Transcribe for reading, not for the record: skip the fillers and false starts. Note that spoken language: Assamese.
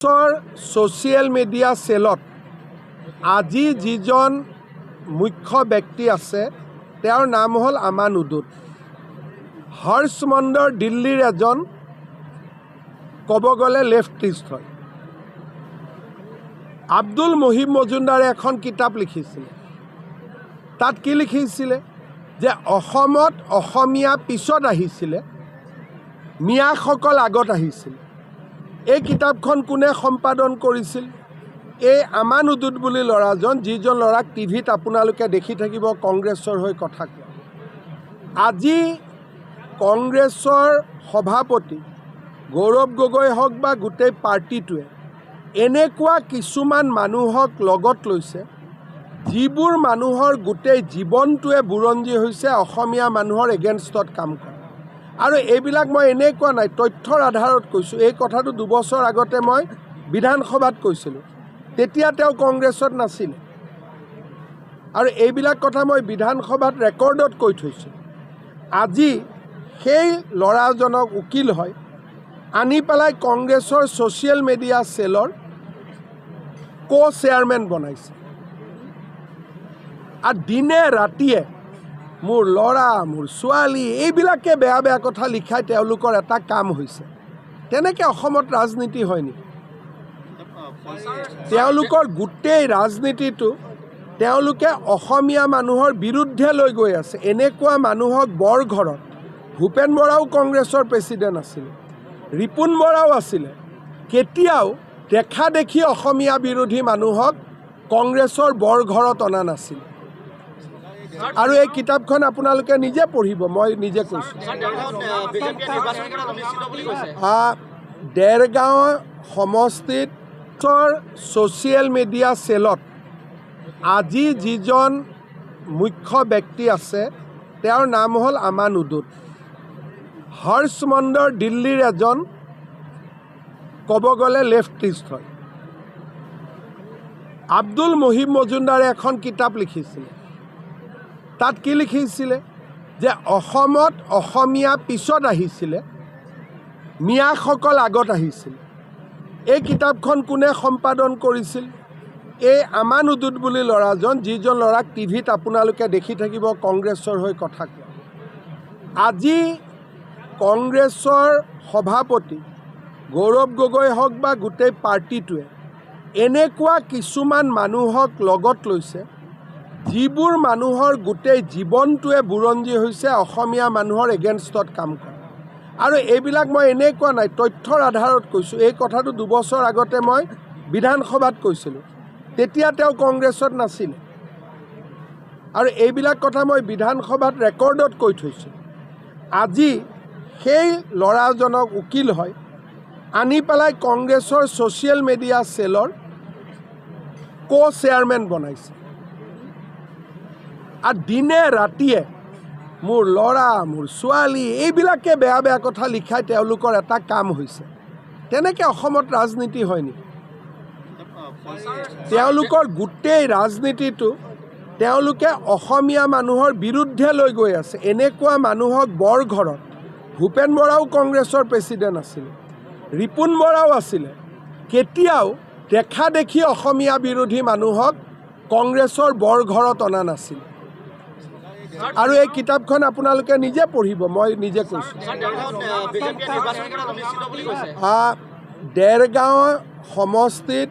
ছ'চিয়েল মিডিয়া চেলত আজি যিজন মুখ্য ব্যক্তি আছে, তেওঁৰ নাম হ'ল আমান উদুদ। হৰ্ষ মন্দৰ দিল্লীৰ এজন ক'ব গ'লে লেফটিষ্ট হয়। আব্দুল মহিব মজুমদাৰে এখন কিতাপ লিখিছিলে। তাত কি লিখিছিলে যে অসমত অসমীয়া পিছত আহিছিলে, মিয়াসকল আগত আহিছিলে। এই কিতাপখন কোনে সম্পাদন কৰিছিল? এই আমান উদুদ বুলি ল'ৰাজন, যিজন ল'ৰাক টিভিত আপোনালোকে দেখি থাকিব কংগ্ৰেছৰ হৈ কথা কোৱা। আজি কংগ্ৰেছৰ সভাপতি গৌৰৱ গগৈ হওক বা গোটেই পাৰ্টিটোৱে এনেকুৱা কিছুমান মানুহক লগত লৈছে, যিবোৰ মানুহৰ গোটেই জীৱনটোৱে বুৰঞ্জী হৈছে অসমীয়া মানুহৰ এগেইনষ্টত কাম কৰা। আৰু এইবিলাক মই এনেই কোৱা নাই, তথ্যৰ আধাৰত কৈছোঁ। এই কথাটো 2 বছৰ আগতে মই বিধানসভাত কৈছিলোঁ। তেতিয়া তেওঁ কংগ্ৰেছত নাছিলে। আৰু এইবিলাক কথা মই বিধানসভাত ৰেকৰ্ডত কৈ থৈছোঁ। আজি সেই ল'ৰাজনক, উকিল হয়, আনি পেলাই কংগ্ৰেছৰ ছ'চিয়েল মিডিয়া চেলৰ কো চেয়াৰমেন বনাইছে। আৰু দিনে ৰাতিয়ে মোৰ ল'ৰা, মোৰ ছোৱালী, এইবিলাকে বেয়া বেয়া কথা লিখাই তেওঁলোকৰ এটা কাম হৈছে। তেনেকৈ অসমত ৰাজনীতি হয় নেকি? তেওঁলোকৰ গোটেই ৰাজনীতিটো তেওঁলোকে অসমীয়া মানুহৰ বিৰুদ্ধে লৈ গৈ আছে। এনেকুৱা মানুহক বৰঘৰত, ভূপেন বৰাও কংগ্ৰেছৰ প্ৰেচিডেণ্ট আছিলে, ৰিপুণ বৰাও আছিলে, কেতিয়াও দেখা দেখি অসমীয়া বিৰোধী মানুহক কংগ্ৰেছৰ বৰঘৰত অনা নাছিল। আৰু এই কিতাপখন আপোনালোকে নিজে পঢ়িব, মই নিজে কৈছোঁ। বিজেপিয়ে নিৰ্বাচন কৰাত অনিশ্চিত বুলি কৈছে। দেৰগাঁও সমষ্টিত ছ'চিয়েল মিডিয়া চেলত আজি যিজন মুখ্য ব্যক্তি আছে, তেওঁৰ নাম হ'ল আমান উদুদ। হৰ্ষ মন্দৰ দিল্লীৰ এজন ক'ব গ'লে লেফটিষ্ট হয়। আব্দুল মহিব মজুমদাৰে এখন কিতাপ লিখিছিলে। তাত কি লিখিছিলে যে অসমত অসমীয়া পিছত আহিছিলে, মিয়াসকল আগত আহিছিলে। এই কিতাপখন কোনে সম্পাদন কৰিছিল? এই আমান উদুদ বুলি ল'ৰাজন, যিজন ল'ৰাক টিভিত আপোনালোকে দেখি থাকিব কংগ্ৰেছৰ হৈ কথা কোৱা। আজি কংগ্ৰেছৰ সভাপতি গৌৰৱ গগৈ হওক বা গোটেই পাৰ্টিটোৱে এনেকুৱা কিছুমান মানুহক লগত লৈছে, যিবোৰ মানুহৰ গোটেই জীৱনটোৱে বুৰঞ্জী হৈছে অসমীয়া মানুহৰ এগেইনষ্টত কাম কৰা। আৰু এইবিলাক মই এনেই কোৱা নাই, তথ্যৰ আধাৰত কৈছোঁ। এই কথাটো 2 বছৰ আগতে মই বিধানসভাত কৈছিলোঁ। তেতিয়া তেওঁ কংগ্ৰেছত নাছিলে। আৰু এইবিলাক কথা মই বিধানসভাত ৰেকৰ্ডত কৈ থৈছোঁ। আজি সেই ল'ৰাজনক, উকিল হয়, আনি পেলাই কংগ্ৰেছৰ ছ'চিয়েল মিডিয়া চেলৰ কো চেয়াৰমেন বনাইছে। আৰু দিনে ৰাতিয়ে মোৰ ল'ৰা, মোৰ ছোৱালী, এইবিলাকে বেয়া বেয়া কথা লিখাই তেওঁলোকৰ এটা কাম হৈছে। তেনেকৈ অসমত ৰাজনীতি হয় নেকি? তেওঁলোকৰ গোটেই ৰাজনীতিটো তেওঁলোকে অসমীয়া মানুহৰ বিৰুদ্ধে লৈ গৈ আছে। এনেকুৱা মানুহক বৰঘৰত, ভূপেন বৰাও কংগ্ৰেছৰ প্ৰেচিডেণ্ট আছিলে, ৰিপুণ বৰাও আছিলে, কেতিয়াও দেখা দেখি অসমীয়া বিৰোধী মানুহক কংগ্ৰেছৰ বৰঘৰত অনা নাছিল। আৰু এই কিতাপখন আপোনালোকে নিজে পঢ়িব, মই নিজে কৈছোঁ। বিজেপিয়ে নিৰ্বাচন কৰাত অনিশ্চিত বুলি কৈছে। দেৰগাঁও সমষ্টিত